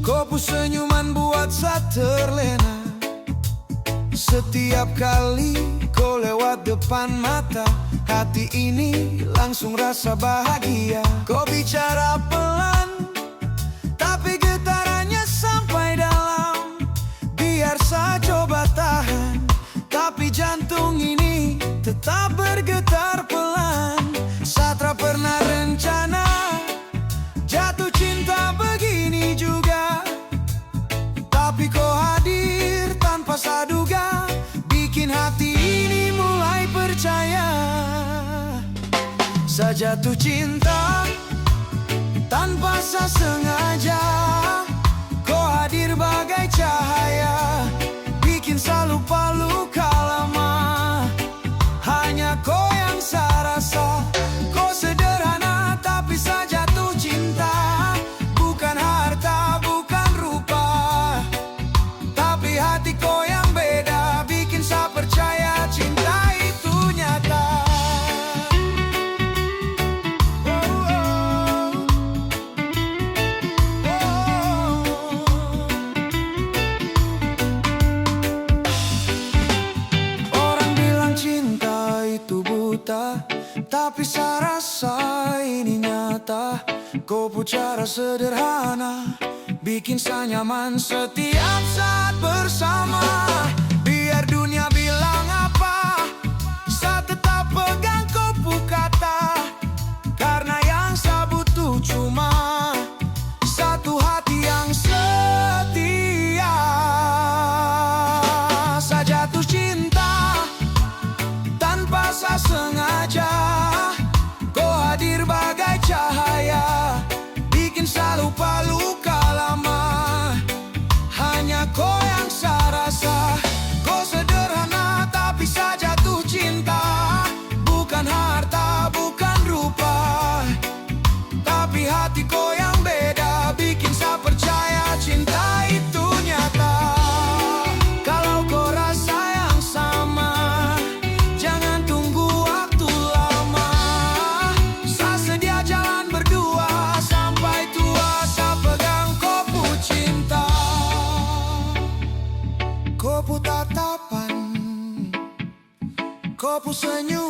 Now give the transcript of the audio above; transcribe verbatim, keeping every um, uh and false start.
Ko pu senyuman buat sa terlena. Setiap kali ko lewat depan mata, hati ini langsung rasa bahagia. Ko bicara pelan, tapi getarannya sampai dalam. Biar sa coba tahan, tapi jantung ini tetap bergetar pelan. Sa tra pernah rencana jatuh cinta begini juga, tapi ko hadir tanpa sa duga, bikin hati ini mulai percaya. Sa jatuh cinta tanpa sa sengaja, ko hadir bagai cahaya, bikin sa lupa luka lama. Hanya ko yang sa rasa. Ko sederhana tapi sa jatuh cinta. Bukan harta, bukan rupa, tapi hati ko yang beda, bikin sa percaya cinta itu nyata. Oh, oh. Oh. Orang bilang cinta itu buta, tapi sa rasa ini nyata. Ko pu cara sederhana bikin sa nyaman setiap saat bersama. Biar dunia bilang apa, sa tetap pegang ko pu kata. Karena yang sa butuh cuma satu hati yang setia. Sa jatuh cinta tanpa sa sengaja. Ko hadir bagai cahaya, bikin sa lupa luka lama. Hanya ko yang sa rasa. Ko sederhana tapi sa jatuh cinta. Bukan harta, bukan rupa, tapi hati ko yang beda, bikin sa percaya cinta itu nyata. Kalau ko rasa yang sama, jangan tunggu waktu lama. Sa sedia jalan berdua sampai tua, sa pegang ko pu cinta. Ko pu tatapan, ko pu senyum.